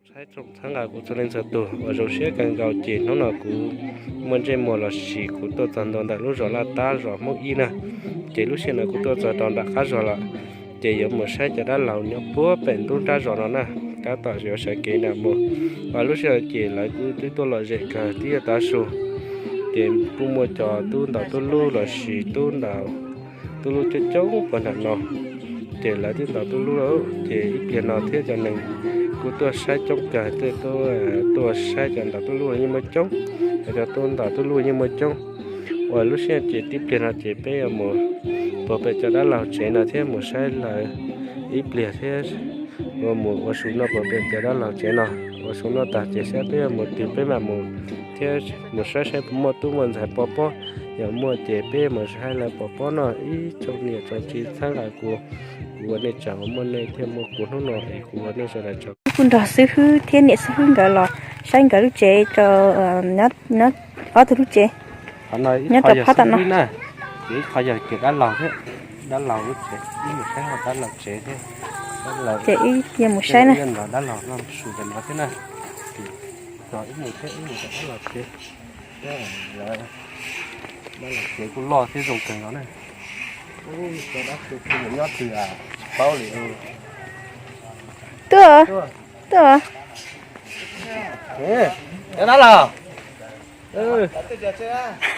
Saib tsoom txhawb nqa kuv txhua leej txhua tus uas zoo siab kawg nkaus ces hnub no kuv muaj ntsej muag los sis kuv tuaj txog ntua ntawm lub zos Laj Tab zos Hmoob Ib na. Ces lub sij hawm no kuv tuaj txog rau nram qab zos lawm, ces yuav mus saib cov dab laug nyob puag pem ntug nrab zos no na. Tab tom yuav sawv kev nram mus, uas lub sij hawm ces lawv kuj twb tuaj lom zem kawg thiab tav su. Ces kuj muaj cov tub ntaus tub lub los sis tub ntaus tub lub coob coob puag nram no. Ces lawv twb ntaus tub lub lawm, ces ib pliag no thiab cov neeg kuj tuaj saib coob kawg, tuaj, tuaj saib cov ntaus tub lub yeej muaj coob, cov tub ntaus tub lub yeej muaj coob. Uas lub sij hawm ces tib pliag no ces peb yuav mus puag pem cov dab laug tsev no thiab mus saib lawv ib pliag thiab. Uas mus ua su noj puag pem cov dab laug tsev no, ua su noj tag ces saib peb yuav mus twg peb mam mus thiab, mus saib saib puas muaj tub muaj ntxhais pov pob. Yog muaj ces peb mus saib lawv pov pob no. Ib tsoom niam tsoom txiv txhawb nqa kuv, kuv ua nej tsaug uas muaj nej thiaj muaj kuv hnub no es kuv ua nej sawv daws tsaug. Kuj nrog xib hwb thiab niam xib hwb nkawd los saib nkawd lub tsev rau, nyob ob tug lub tsev nyob rau phab tom no. Ces ib qho yog kev dab laug thiab, dab laug lub tsev, ib mus saib dab laug tsev thiab. Ces ib yog mus saib na, dab laug no su ntawm no thiab na. Ces ib mus thiab ib mus rau dab laug tsev, dab laug tsev kuj loj thiab zoo kawg no na. Cov dab laug nyob twg tsis paub li. Tuaj, tuaj. Cov dab laug,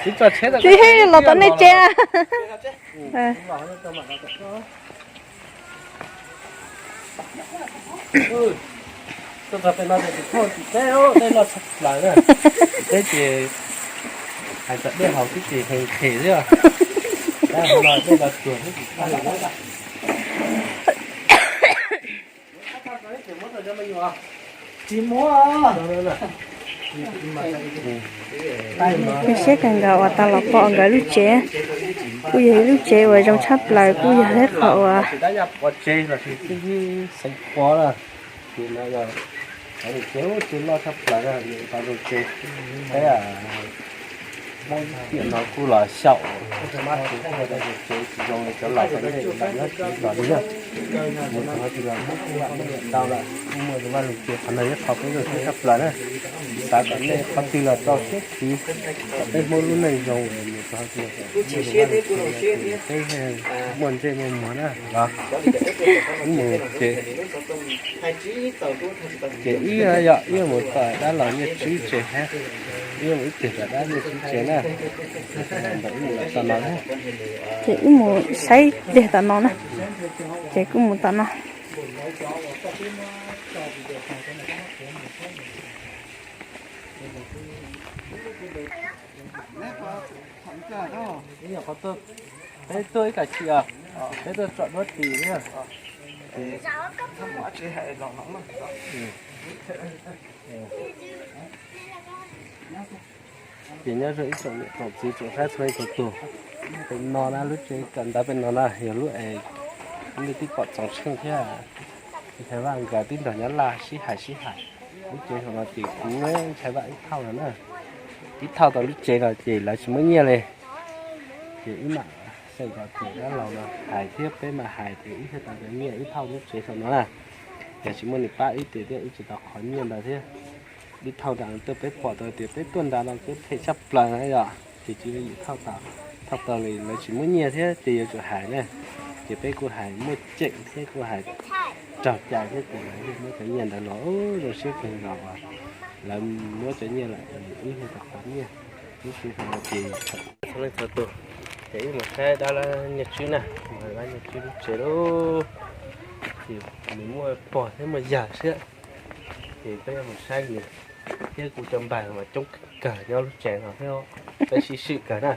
tsis los tom nej tsev. Tuaj txog pem no ces tsis thauj tsis teb, dej loj tshaj plaws na. Tsis teb ces hais txog dej haus xwb ces nqhis xwb. Tab hauv no dej los tsuag xwb tsis thauj li. Tsis muab. Zoo siab kawg nkaus uas tau los pom nkawd lub tsev. Kuj yog ib lub tsev uas zoo tshaj plaws, kuj yog ib qho uas pov tsev los sis xeev pov na. Ces no yog qhov tsev, tsev loj tshaj plaws na, qhov zoo tsev. Peb Hmoob tiam no kuj los xyaum, tsev tsis zoo li cov laus, cov laus nyob tsis los li na. Mus txog qhov twg los Hmoob kuj lam muaj niam tau lawm, kuj muaj vaj loog tsev. Qhov no yog qhov peb zoo siab tshaj plaws na. Xav kom nej qhov twg los rau siab khwv kom peb Hmoob lub neej zoo, mus txog qhov twg los kom peb muaj ntsej muaj muag na. Los mus ces, ces ib yog ib mus tom dab laug Nyiaj Tswb tsev thiab, ib mus ib pliag tom dab Nyiaj Tswb tsev na. Ntawm ib mus tom no thiab. Ces wb mus saib pliag tom no na. Ces kuj mus tom no. Peb tuaj ib kam chim os, peb tuaj tsom duab tis thiab. Ces nyob zoo ib tsoom niam tsoom txiv tsoom saib txhua leej txhua tus. Pem no na, lub tsev kawm ntawv pem no na yog lub es nej twb pom txoov tsheej thiab. Ntxhais Vaj nkawd twb nrog Nyab Laj sib hais sib hais. Lub tsev saum no ces kuv Ntxhais Vaj ib thauj no na. Ib thauj tau lub tsev no ces lawv tsis muab nyiaj li. Ces wb mam xeem kom tus dab laug no hais thiab peb mam hais tias wb thiaj tau cov nyiaj wb thauj lub tsev saum no na. Yog tsis muaj nws pab wb ces thiaj wb tsis tau qhov nyiaj ntawd thiab. Wb thauj nram no tuaj peb pom tau tias peb tuaj nram no ces phem tshaj plaws na yom, ces cia li thauj tau, thauj tau li lawv tsis muab nyiaj thiab ces yuav tsum hais na. Ces peb kuj hais muaj ceem thiab kuj hais raug cai thiab ces lawv thiaj muab cov nyiaj ntawd los. Zoo siab kawg nkaus uas lawv muab cov nyiaj lawm, wb thiaj tau qhov nyiaj. Lub tsev saum no ces txhua leej txhua tus, ces wb mus saib dab laug Nyiaj Tswb na, mus saib dab laug Nyiaj Tswb lub tsev lauj. Ces nws muaj pog thiab muaj yawg thiab, ces peb yuav mus saib nws thiab kuv cov npawg mas coob kawg nyob lub tsev no thiab. Peb sib swm kawg na,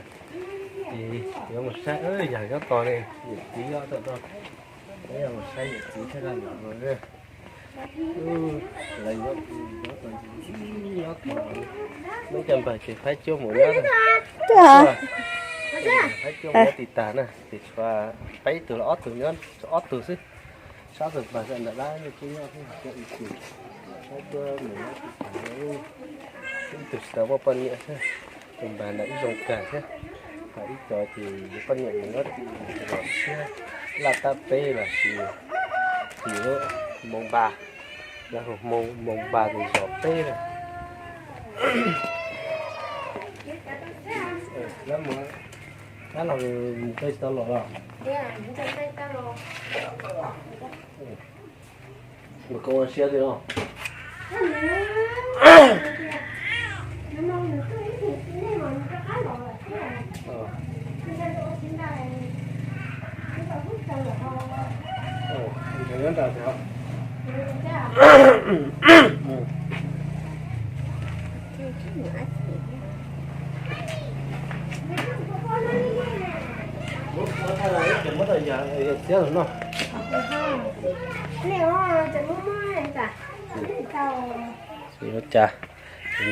ces yuav mus saib yawg nyob tos ne, yawm txiv nyob tom no, peb yuav mus saib yawm txiv thiab dab laug no. Lawv nyob, nyob tos, nyob tos, muaj cov npawg ces faib cuab mus nyob, faib cuab mus nyob tiv tas na, ces tshuav peb tug los ob tug nyob, ob tug xwb. Sab tus npawg ntawm dab Nyiaj Tswb nyob xwb, cov ib tug faib cuab mus nyob tiv tas, ib tug tsis tau muaj poj niam xwb. Tus npawg ntawd ib zoo kawg thiab, ho ib co ces yuav poj niam mus nyob tim Los Siab, Laj Tab Peb los sis tim lub Moos Npas. Moo moo npa tus zos peb na. Tab los mus peb tsis tau los los. Mus koj ua siab thiab los. Ua cas,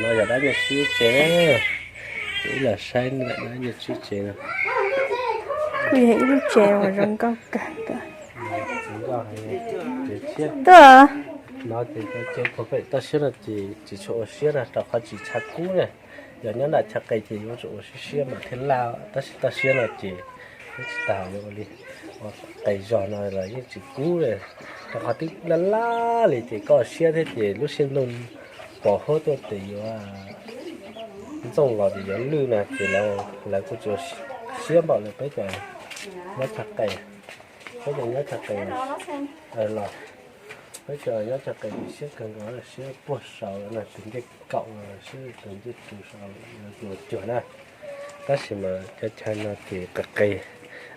no yog dab nyuag sib tsev na, ces ib los saib dab nyuag sib tsev no. Kuj yog ib lub tsev uas zoo nkauj kawg nkaus. Tuaj. No ces cov tsev puag pem toj siab no ces tsis tshua ua siab na, rau qhov tsis tshav kub na. Yog nyob nram chaw qis ces yuav tsum ua siab siab mas thiaj laj, tab sis toj siab no ces twb tsis tas yuav ua li. Ua qis zog no los yeej tsis kub li, rau qhov twb laj laj li ces koj siab thiab ces lub siab ntuj pos huab tuaj ces yuav ntxooj los ces yuav lwj na ces lawv kuj tsis ua siab npaum li peb cov nyob chaw qis. Peb cov nyob chaw qis los, peb cov nyob chaw qis siab kawg nkaus, siab puag saud no, tus ncej kaum siab tus ncej tus saud cuag cuag na. Tab sis mas cov chaw no ces qis qis,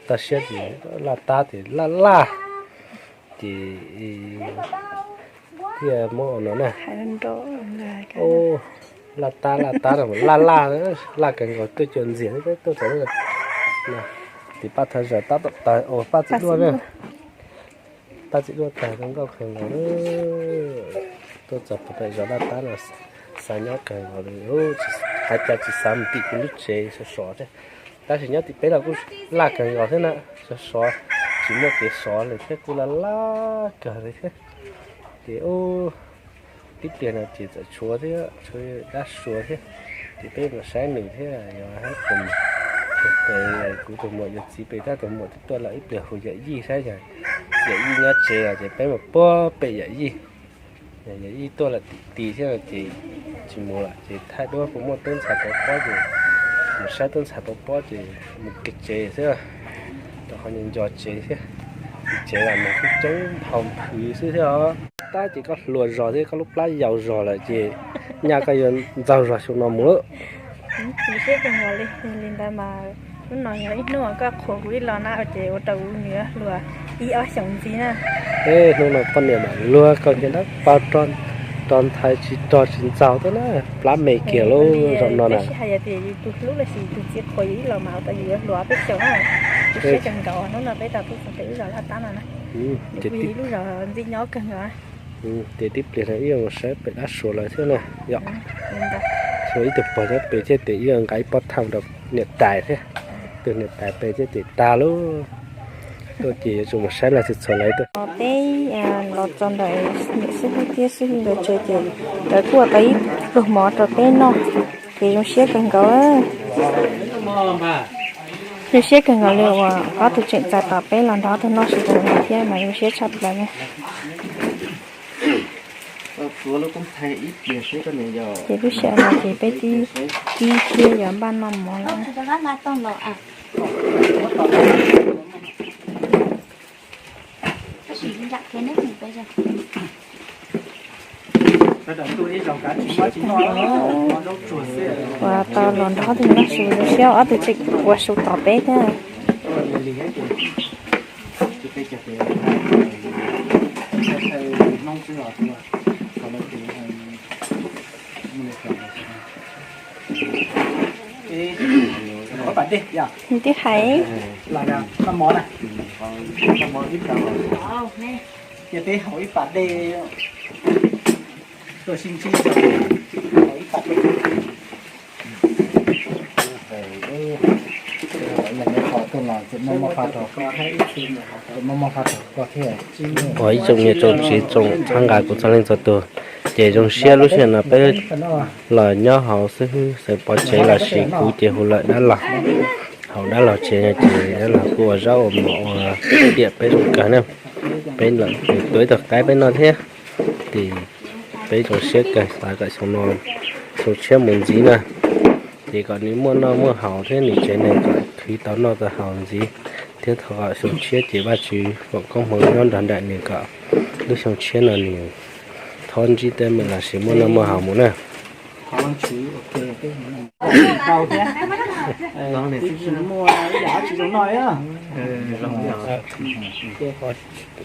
toj siab ces laj tab ces laj laj ces thiaj muab ua no na. Laj tab laj tab no laj laj, laj kawg nkaus tuaj cua ntxiag tuaj txog tim paj thav zam tab tom tawg, paj txiv duaj na. Paj txiv duaj tawg zoo nkauj kawg nkaus. Tuaj txog puag pem zos laj tab no xav nyob kawg nkaus li, hais cas tsis xav mus tim kuv lub tsev sov sov thiab. Tab sis nyob tim peb los kuj laj kawg nkaus thiab na, sov sov, tsis muaj kev sov li thiab, kuj laj laj kawg li thiab. Ces tib pliag no ces txawm tshuav thiab, tshuav dab Suav thiab. Ces peb mus saib nws thiab, yog hab tus, kuv tus muam yawm txiv pem tab tus muam twb tuaj lawm, ib pliag hu yawm yij saib yog yawm yij nyob tsev os, ces peb mus puag pem yawm yij. Yawm yij tuaj lawm tim ti thiab no ces tsis mus lawm, ces thaij duab puas muaj tub ntxhais tau pob ces mus saib tub ntxhais tau pob ces mus kev tsev xwb, rau qhov nco nco tsev thiab. Tsev los nws kuj coob nphau nphwv xwb thiab os. Tab ces koj hluas zog thiab koj lub plab yau zog lawm ces nyaj koj yuav ntxaug zog xyoo no mus lawm. Kuv siab kawg nkaus li, yog li ntawd mas hnub no yog ib hnub uas koj qhuas kuv ib los na, ces ua rau kuv nws hluas ib ob xyoos ntxiv na. Hnub no poj niam mam luag koj thiab dab pag, rog ntxhais tsis rog tsis ntxaug thiab na, plab me kiag lub zaum no na. Tab sis hais tias yus tus hlub los sis tus txiv qhuas yus ib los mas ua rau yus yuav hluas peb xyoos na. Kuv siab kawg nkaus, hnub no peb tau tuaj txog pem lub zos Laj Tab no na. Ces ib lub zos ntxim nyob kawg nkaus. Ces tib pliag no ib yuav mus saib pem dab Suav lawm thiab na yom. Tshuav ib tug pog nyob pem thiab ces ib yuav nqa ib pob tham rau niam tais thiab. Tus niam tais pem thiab ces tag lub tuaj ces yuav tsum mus saib lawv txhua txhua lawv tuaj. Peb los txog ntawm niam xib hwb thiab xib hwb nkawd tsev ces lawv kuj ua tau ib pluag mov rau peb noj, ces zoo siab kawg nkaus. Zoo siab kawg nkaus li uas ob tug tseem txais tos peb los nrog ob tug noj su tas thiab mas zoo siab tshaj plaws na. Ces lub sij hawm no ces peb tib tib thiab yuav npaj noj mov lawm. Uas tau los nrog ob tug noj su, zoo siab ob tug tseem ua su tos peb thiab. Nws twb hais. Ua ib tsoom niam tsoom txiv tsoom txhawb nqa kuv txhua leej txhua tus, ces zoo siab lub sij hawm no peb los nyob hauv xib hwb Xeev Pov tsev los sis kuv ces hu lawm dab laug. Hauv dab laug tsev no ces dab laug kuj ua zaub ua mov ua tiam peb zoo kawg na. Peb los ces tuav ib tug qaib peb noj thiab. Ces Peb zoo siab kawg xav kom xyoo no, xyoo tshiab mus ntxiv na, ces kom nws muaj noj muaj haus thiab nws tsev neeg kom khwv tau noj tau haus ntxiv, thiab thov kom xyoo tshiab ces Vajtswv foom koob hmoov nyob nrog nraim nws kom lub xyoo tshiab no nws thov ntsib teeb meem los sis muaj noj muaj haus mus na.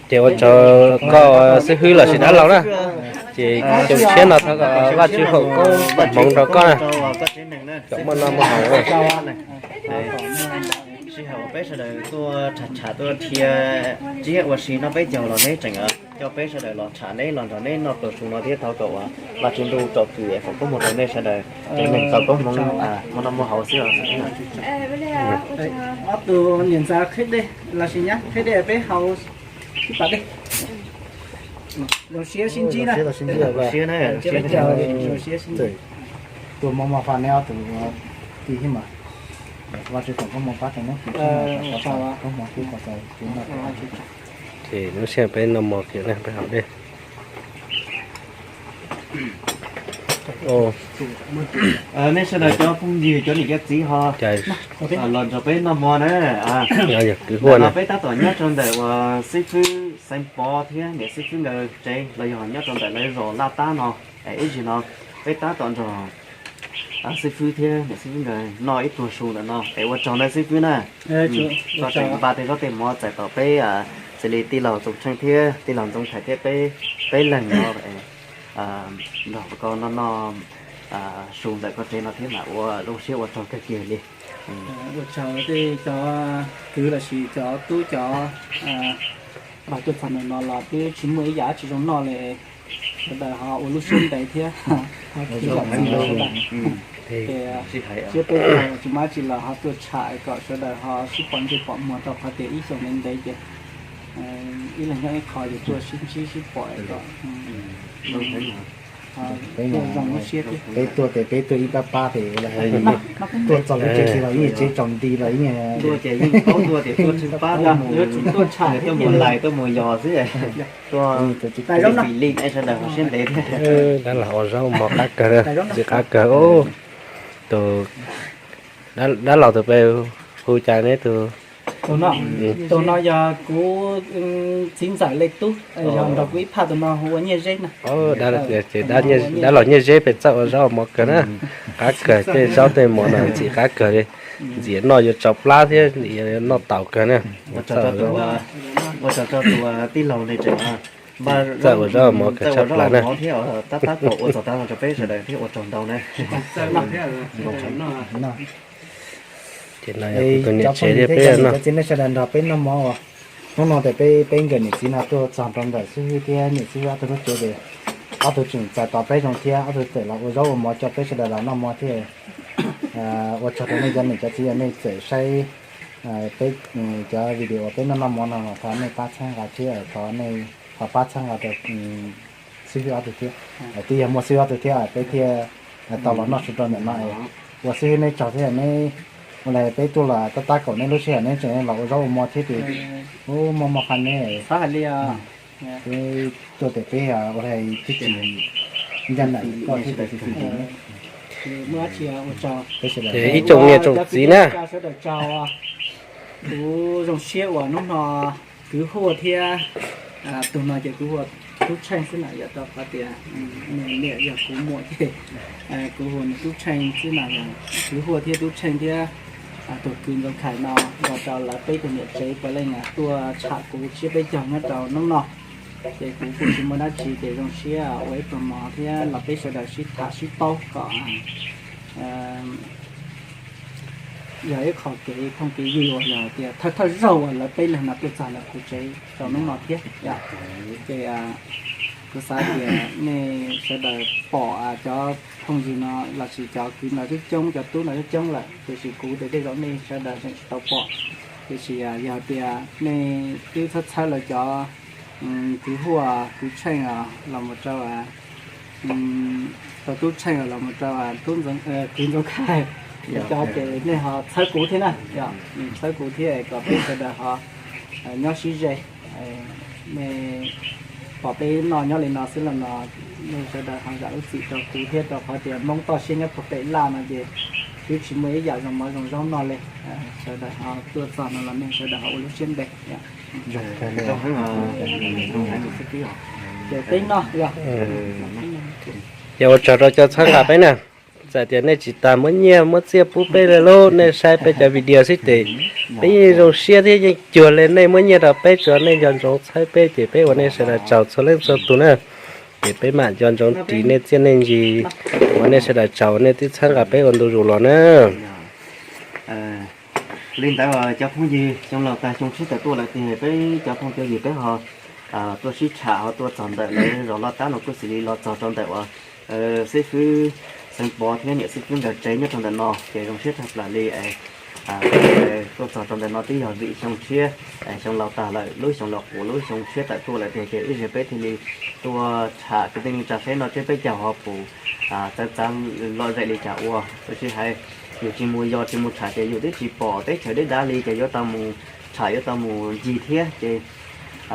Ces ua tsaug koj xib hwb los sis dab laug na, ces xyoo tshiab no thov kom Vajtswv foom koob foom hmoov rau koj na, kom muaj noj muaj haus na. Sij hawm peb sawv daws tuaj tham tham tuaj dhia tsiab ua si no peb caug los neb tseem coj peb sawv daws los tham neb los nrog neb noj pluas su no thiab thov kom Vajtswv ntuj tsom kwm foom koob hmoov rau nej sawv daws, tsev neeg tau koob hmoov muaj noj muaj haus xwb. Ob tug niam ntxawm qhib dej los sis nyab qhib dej peb haus ib pas dej. Zoo siab sib ntsib na. Zoo siab na. Zoo siab sib ntsib. Tuaj mob mob faj neb ob tug tij thiab mas. Vajtswv foom koob hmoov pab rau neb, koob hmoov thiab koj tau Ces lub sij hawm peb noj mov kiag na, peb haus dej. Nej sawv daws cov phooj ywg cov niam cov txiv ho los nrog peb noj mov na. Kwv Huaj no peb tab tom nyob rau ntawm uas xib fwb Xeev Pov thiab niam xib fwb nkawd tsev los yog nyob rau ntawm lawv zos Laj Tab no. Es ib zaug no peb tab tom nrog xib fwb thiab niam xib fwb nkawd noj ib pluag su ntawm no es ua tsaug nawb xib fwb na. Koj tseem npaj tej zaub tej mov txais tos peb, xws li tij laug Txoos Tsheej thiab tij laug Ntxoov Thaiv thiab peb, peb leeg no nrog koj noj noj su ntawm koj tsev no thiab mas ua lub siab ua tsaug kawg kiag li. Ua tsaug tej cov kwv los sis cov tub cov npawg tuaj txog ntawm no los twb tsis muaj ib yam dab tsi zoo noj li. Sawv daws ho ua lub siab ntev thiab. Siab peb caug tsis muaj dab tsi los ho tuaj tsham kom sawv daws ho sib pom ntsej pom muag rau qhov tias ib xyoos ntev ntev ces ib leeg nyob ib qho ces tuaj sib ntsib sib pom kom zoo lub siab thiab. Peb tuaj ces peb tuaj ib pab pab ces tuaj txog lub tsev tsis los ib tsev tsaus nti los ib tuaj ces yeej paub tuaj ces tuaj tshwm pab tuaj mus, tuaj tsham tuaj mus lais tuaj mus yos xwb. Tuaj li sawv daws ho siab ntev thiab. Dab laug ua zaub mov qab kawg, ntxim qab kawg. Tus dab laug tus peb hu cas neb tus? Tus no yog kuv txiv ntxawm li tub, yog nrog kuv ib phaj tus no hu ua Nyiaj Zeb na. Dab laug Nyiaj Zeb peb txawj ua zaub mov kawg na, qab kawg tej zaub tej mov no ntxim qab kawg li, ntxim noj yuav tsau plab thiab noj taus kawg na. Ua tsaug rau tus tij laug li tseem txawj ua zaub mov kawg tshaj plaws na. Tab tab tom ua txog tav no rau peb sawv daws thiab ua tsaug ntau na. Ces no yog kuv tus niam tsev thiab peb no. Cov txiv nej sawv daws nrog peb noj mov uas hnub no ces peb, peb nkawm niam txiv no tuaj txog rau ntawm xib hwb thiab niam xib hwb ob tug lub tsev ces ob tug tseem txais tos peb zoo thiab ob tug txawm los ua zaub ua mov coj peb sawv daws los noj mov thiab. Ua tsaug rau nej cov niam cov txiv uas nej txawm saib peb cov video uas peb noj noj mov no los thov nej pab txhawb nqa thiab thov nej ho pab txhawb nqa rau xib hwb ob tug thiab. Twb yog muaj xib hwb ob tug thiab peb thiaj tau los noj su rau ntawm no. Ua xib hwb neb tsaug thiab neb, ua li peb tuaj los tab tab kaum neb lub sij hawm neb tseem los ua zaub ua mov thiab ces ub muaj mov qha neb. Peb tuaj tes peb ua li twb tsis ncaj nraim koj thiab tes. Ib tsoom niam tsoom txiv na, kuv zoo siab uas hnub no kwv Huaj thiab, tus no ces kwv Huaj, Tub Tsheej xwb na, yog rau qhov tias nws niam yog kuv muam ces kuv hu nws Tub Tsheej xwb na. Kwv Huaj thiab Tub Tsheej thiab tus kwv Ntxoov Khais no ua rau lawv peb tug niam tsev puav leej tuaj tsham kuv tsiab peb caug nyob rau hnub no. Ces kuv kuj tsis muaj dab tsi ces zoo siab ua ib pluag mov thiab los peb sawv daws sib tham sib paub kom yog ib qho kev phooj kev ywg uas yog tias thawj thawj zaug uas lawv peb leeg no tuaj txog ntawm kuv tsev rau hnub no thiab. Ces kuv xav tias nej sawv daws pom cov phooj ywg no los sis cov kwv no coob coob, cov tub no coob coob lawm, tiam sis kuv ces tej zaum nej sawv daws tseem tsis tau pom. Tiam sis yog tias nej twb txhawb txhawb lawv cov kwv Huaj, kwv Tsheej los mus rau, rau Tub Tsheej los mus rau kwv Ntxoov Khais, cov ces nej ho txhawb kuv thiab na, txhawb kuv thiab kom peb sawv daws ho nyob sib ze. Nej Pom peb noj nyob li no xwb los no, nej sawv daws ho zam lub txim rau kuv thiab, rau qhov tias Hmoob toj siab nyob puag pem laj no ces twb tsis muaj ib yam zoo mov zoo zaub noj li. Sawv daws ho tuaj txog no los nej sawv daws ho ua lub siab ntev. Ces peb noj, yog ua tsaug rau cov txhawb nqa peb na. Txawm tias nej tsis tas muab nyiaj muab txiaj pub peb li lauj, nej saib peb cov video xwb ces peb yeej zoo siab thiab yeej cuag li nej muab nyiaj rau peb, tsuas nej nco ntsoov txhawb peb ces peb ua nej sawv daws tsaug txhua leej txhua tus na. Ces peb mam nco ntsoov ris nej txiaj nej ntsig, ua nej sawv daws tsaug nej twb txhawb nqa peb ua ntu zus los na. Li ntawd cov phooj ywg, xyoo laus tag xyoo tshiab tawm tuaj lawm tiag, peb cov phooj cov ywg peb ho tuaj sib tham ho tuaj txog ntawm lawv zos Loj Tab no kuj xws li los txog rau ntawm uas xib fwb Xeev Pov thiab niam xib fwb nkawd tsev nyob rau ntawm no ces zoo siab tshaj plaws li. Tuaj txog rau ntawm no twb yog vim xyoo tshiab, xyoo laus tag lawm, lub xyoo laus qub lub xyoo tshiab tawm tuaj lawm tiag ces ib zaug peb thiaj li tuaj tham kwv tij neej tsa seb no seb peb caug ho puas txawv txav lom zem li cas ua. Tab sis hais yus tsis mus yos tsis mus tham ces yus twb tsis pom teb chaws deb dav li ces yuav tau mus tham yuav tau mus ncig thiab ces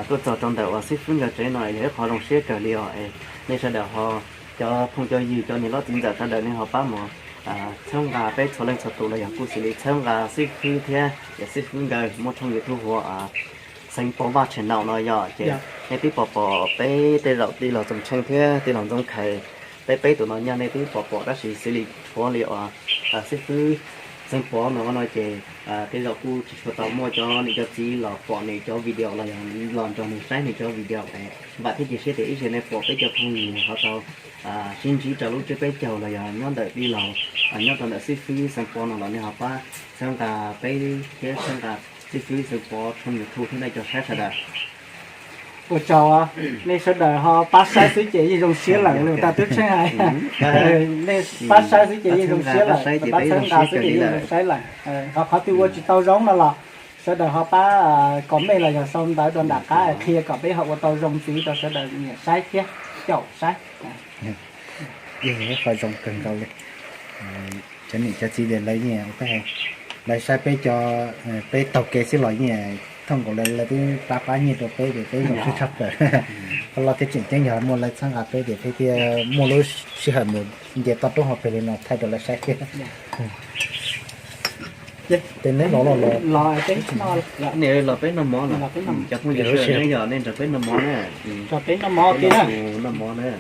tuaj txog rau ntawm uas xib fwb nkawd tsev no yog ib qho zoo siab kawg li os. Nej sawv daws ho, cov phooj cov ywg cov niam hlob txiv ntxawm sawv daws nej ho pab mus txhawb nqa peb txhua leej txhua tus los yog kuj xws li txhawb nqa xib fwb thiab yog xib fwb nkawd muaj tshooj YouTube hu ua Xeev Pov Vaj Channel no yog ces nej twb pom pom peb tej zaum tij laug Txoos Tsheej thiab tij laug Ntxoov Khais, peb peb tus no nyaj nej twb pom pom tab sis xws li tshuav li uas xib fwb Xeev Pov no no ces tej zaum kuj tsis tshua tau muaj cov niam cov txiv los pom nws cov video los yog los nrog nws saib nws cov video. Vam thiab cia siab tias ib zaug nej pom peb cov phooj ywg ho tau sib ntsib rau lub tsiab peb caug los yog nyob ntawm tij laug, nyob rau ntawm xib fwb Xeev Pov no los nej ho pab txhawb nqa peb thiab txhawb nqa xib fwb Xeev Pov tshooj YouTube thiab nej cov saib sawv daws. Ua tsaug, nej sawv daws ho pab saib xwb ces yeej zoo siab lawm los tas tub tseeb hais. Nej pab saib xwb ces yeej zoo siab lawm, pab txhawb nqa xwb ces yeej zoo saib lawm. Ho qhov twg ua tsis tau zoo no los sawv daws ho pab comment los yog sau ntawv rau nram qab qhia kom peb ho ua tau zoo ntxiv rau sawv daws nyiam saib thiab caum saib. Yeej yog ib qho zoo kawg nkaus li. Cov niam cov txiv tias lawv yeej, lawv saib peb cov, peb taug kev xwb los yeej thooj nkaus lawv, lawv twb pab pab nyiaj rau peb ces peb zoo siab tshaj plaws. Qhov loj thiab tseem ceeb yog muaj lawv txhawb nqa peb ces peb thiaj muaj lub sij hawm mus nce toj roob hauv pes li no thaij rau lawv saib thiab. Ces neb los los los peb noj mov, cov phooj ywg neb yog nej nrog peb noj mov na. Noj mov na.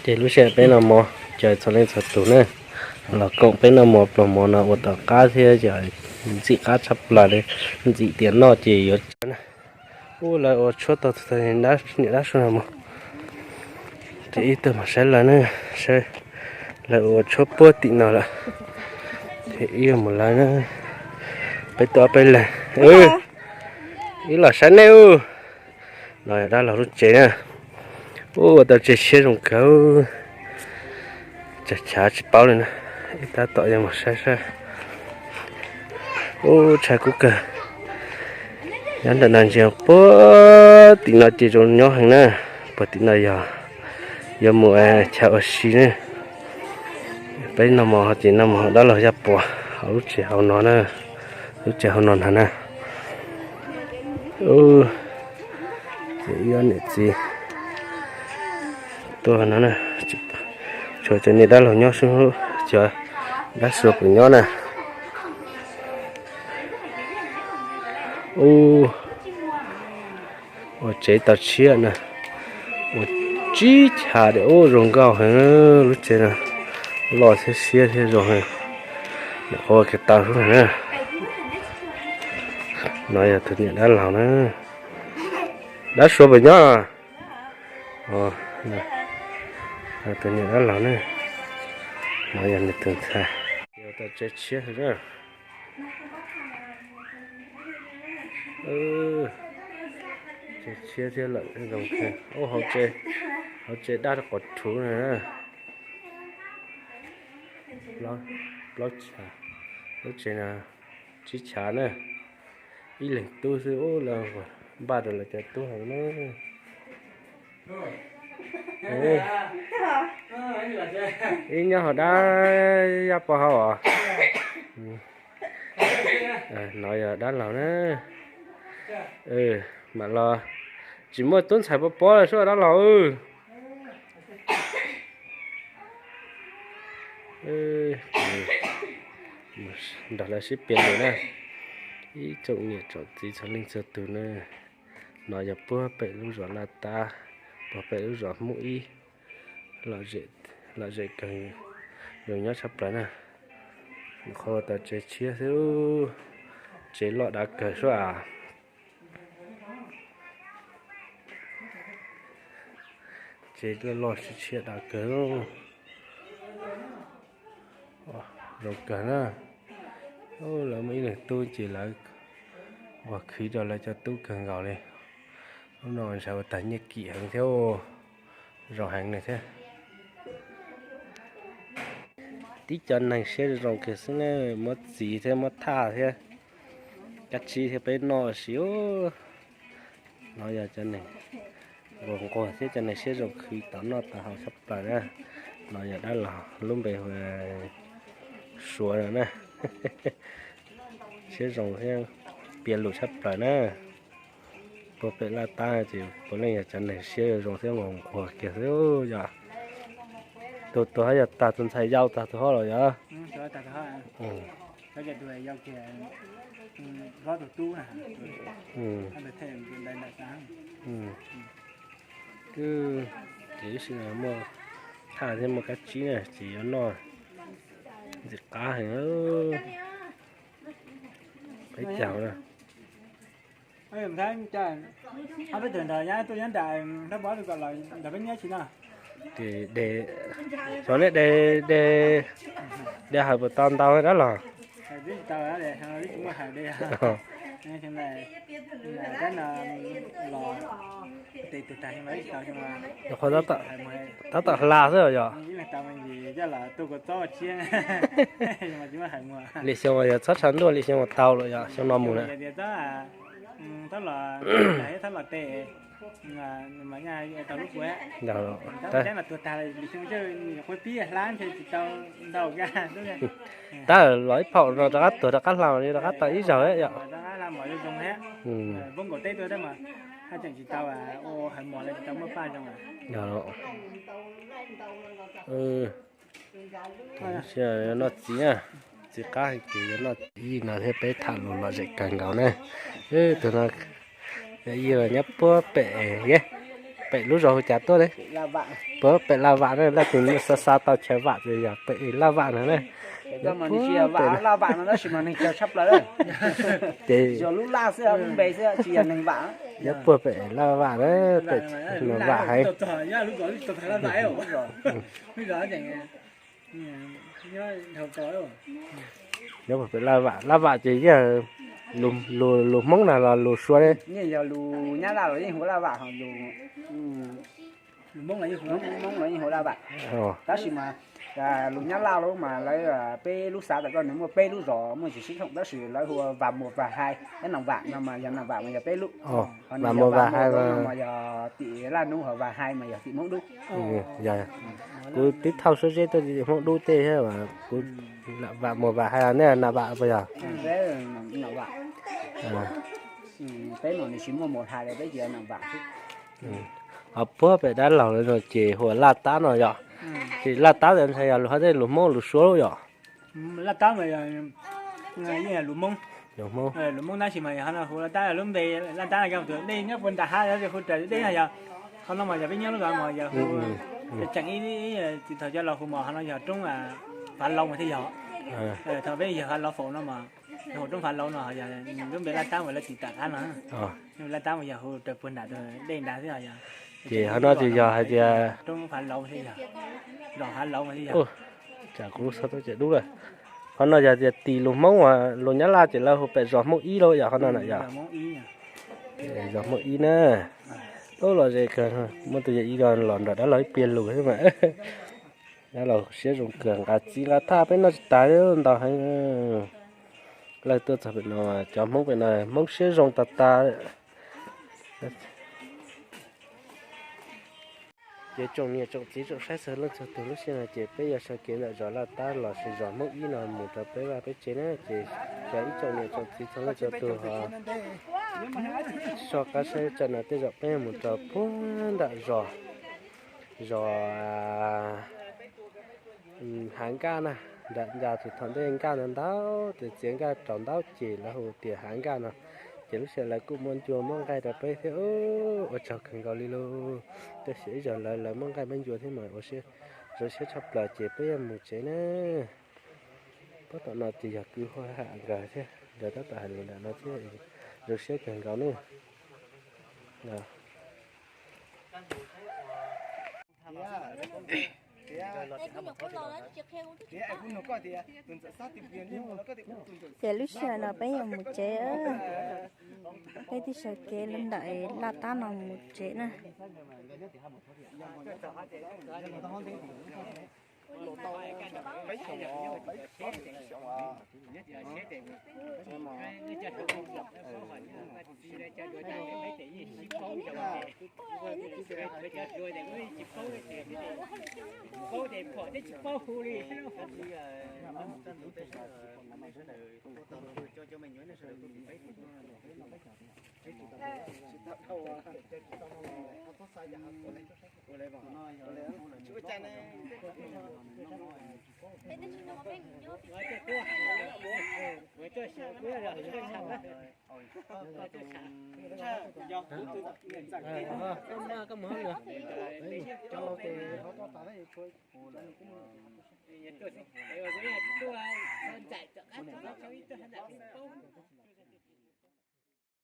Ces lub sij hawm peb noj mov, caw txhua leej txhua tus na los koom peb noj mov pluas mov no ua tom qab thiab yog ntxim qab tshaj plaws li, ntxim tias noj ces yuav tsawg na. Ub, lawv ua tshuab tau niam dab su no mus. Ces ib tug mus saib lawv na, saib lawv ua tshuab puag tim no lawm. Ces ib mus lawv na, peb tuaj ob peb leeg. Ib los saib nej ub. No yog dab laug lub tsev na. Ub, ua tau tsev siab zoo kawg. Tsam chav tsis paub li na. Ib tab tom yuav mus saib saib. Ub, tshav kub kawg. Nyob ntawm no ntsia puag tim no ces zoo nyob heev na. Puag tim no yog yuav mus chaw ua si ne. Peb noj mov ces noj mov dab laug Yaj Puas hauv lub tsev hauv no na. Lub tsev hauv no ntag na. Ces ib ob niam txiv tuaj no na, tshuav cov niam dab laug nyob xwb, cov dab xua puas nyob na. Ub, ua tsev tau tshiab na, ua tsib chav tias ub zoo nkauj heev lub tsev no, loj thiab siab thiab zoo heev. Nyuam qhuav ua kiag tau xwb na. No yog tus niam dab laug na. Dab xua puas nyob? Tus niam dab laug na. No yog nws tus ntxhais. Ua tau tsev tshiab heev na. Tsev tshiab thiab lawm zoo. Ub, hauv tsev dab qhov rhuv na. Plaub chav, lub tsev no tsib chav na. Ib leeg tub xwb ub, lawv npaj rau lawv cov tub heev na. Ib nyob hauv dab Yaj Pov hauv os. No yog dab laug na. Mam los Tsis muaj tub ntxhais pov pob lawm sub dab laug. Nrog lawv sib piav lus na, ib tsoom niam tsoom txiv txhua leej txhua tus na. No yog puag pem lub zos Laj Tab, puag pem lub zos Hmoob Ib, lom zem kawg, zoo nyob tshaj plaws na. Qhov tau tsev tshiab xwb, tsev loj dav kawg sub as. Tsev loj loj tshiab tshiab dav kawg, zoo kawg na. Lawv muaj ib leeg tub ces lawv uas khwv rau lawv cov tub kawg nkaus li. Lub no ntshai ua tag nyiaj kim heev thiab, zoo heev li thiab. Tib cov neeg siab zoo kawg xwb na, muab txiv thiab muab thaj thiab kab tsib thiab peb noj siv. No yog cov neeg nquag nquag thiab cov neeg siab zoo khwv tau noj tau haus tshaj plaws na. No yog dab laug lub npe hu Suav no na. Siab zoo thiab piav lus tshaj plaws na. Puag pem Laj Tab ces puav leej yog cov neeg siab zoo thiab nquag nquag kiag xwb yom. Tus tuag hab yog tag tus ntxhais yau tag tus hlob los yog. Twb ces ib sim muaj thaj thiab muaj kab tsib na ces yuav noj ntxim qab heev. Peb caug na. Ob peb tug nrog nyab tuaj nyab nram Thab Pov los nrog peb nyab tsis no. Ces de, xyov nej de, de, de hawm puas tau ntau dab los? Qhov tab tom hla xwb yog. Li xyoo yog txhob tshav ntuj li xyoo uas tau lawm yog xyoo no mus na. Tab los ib phaum no rov qab tuag rov qab hla li rov qab tau ib zaug yom. Noj txiv na, txiv qab ces yuav noj txiv no thiab peb tham lus lom zem kawg nkaus na. Tus no yog nyob puag pem, pem lub zos hu cas tuaj li? Puag pem Laj Vam na, leej twg xa xa tau chaw Vam ces yog pem Laj Vam no na. Ces nyob puag pem Laj Vam na, pem no Vam heev. Nyob puag pem Laj Vam, Laj Vam ces yog lus Hmoob na los lus Suav li? Yog lus Nyab Laj los yeej hu Laj Vam, lus Hmoob los yeej hu Laj Vam. Tab sis mas lus Nyab Laj lub mas lawv peb lub xav tam koj nws muaj peb lub zos muaj tsis sib thooj tab sis lawv hu Vam Muas Vam Hais, Nam Vam no mas yog Nam Vam mas yog peb lub. Vam Muas Vam Hais no mas yog tim Laj Nub, ho Vam Hais mas yog tim Hmoob Dub. Kuv twb thauj Suav Zeb tuaj tim Hmoob Dub tej thiab, kuv Vam Muas Vam Hais nej Nam Vam puas yog? Peb no nws tsis muaj Muas Hais li, peb ces Nam Vam xwb. Ho puag pem dab laug lawm no ces hu ua Laj Tab no yog. Ces Laj Tab ntawd ntshai yog lus hab tej lus Hmoob lus Suav lub yom? Laj Tab mas yog lus Hmoob. Lus Hmoob. Lus Hmoob tab sis mas yog hu Laj Tab, lub npe Laj Tab no yog tus dej nyob puag nram hav hu raws dej no yog. Qhov no mas yog peb nyob lub zos mas yog hu tseem ib txwm thaum cov laus hu mas qhov no yog roob Fav Laus mas thiaj yog. Thaum peb yog Fav Laus faus no mas hu roob Fav Laus no yog lub npe Laj Tab mas lawv tsis tam qab no. Laj Tab mas yog hu raws puag nram dej nrad xwb yog. Ces qhov no ces yog hais tias roob Fav Laus thiaj yog, zos Fav Laus thiaj yog. Tsam kuv lub xov tooj tseem dub lawm. Qhov no yog tias tim lus Hmoob uas lus Nyab Laj ces lawv hu pem zos Hmoob Ib lauj yom, qhov no na yom. Zos Hmoob Ib na. Ub, lom zem kawg, muaj tus yawm yij los nrog dab laug ib pliag lus xwb mas. Dab laug siab zoo kawg, nqa txiv nqa thaj peb noj tsis tas li, ntau heev. Lawv tuaj txog pem no, cov Hmoob pem no Hmoob siab zoo tas tas. Ces tsoom niam tsoom txiv tsoom saib txhua leej txhua tus, lub sij hawm no ces peb yuav sawv kev ntawm zos Laj Tab los sis zos Hmoob Ib no mus rau peb vaj peb tsev na, ces cov ib tsoom niam tsoom txiv txhua leej txhua tus ho Soj qab saib tsam no tej zaum peb mus rau puag nram zos, zos Hav Nkaj na, nram ncas tus thaum ntej nkaj ntau ntau, ces txiav nkaj rau ntau ces lawv hu tias Hav Nkaj no. Ces lub sij hawm lawv kuj muab ncua muab nqaij rau peb thiab, ua tsaug kawg nkaus li lauj. Tab sis ib zaug lawv lawv muab nqaij muab ncua thiab mas ua siab, zoo siab tshaj plaws ces peb yuav mus tsev na. Tab tom no ces yog kwv Huab Ham nkawd thiab, nkawd tab tom hais lus nram no thiab, zoo siab kawg nkaus ne. Ces lub sij hawm no peb yuav mus tsev, peb twb sawv kev lub ntawm laj tab no mus tsev na.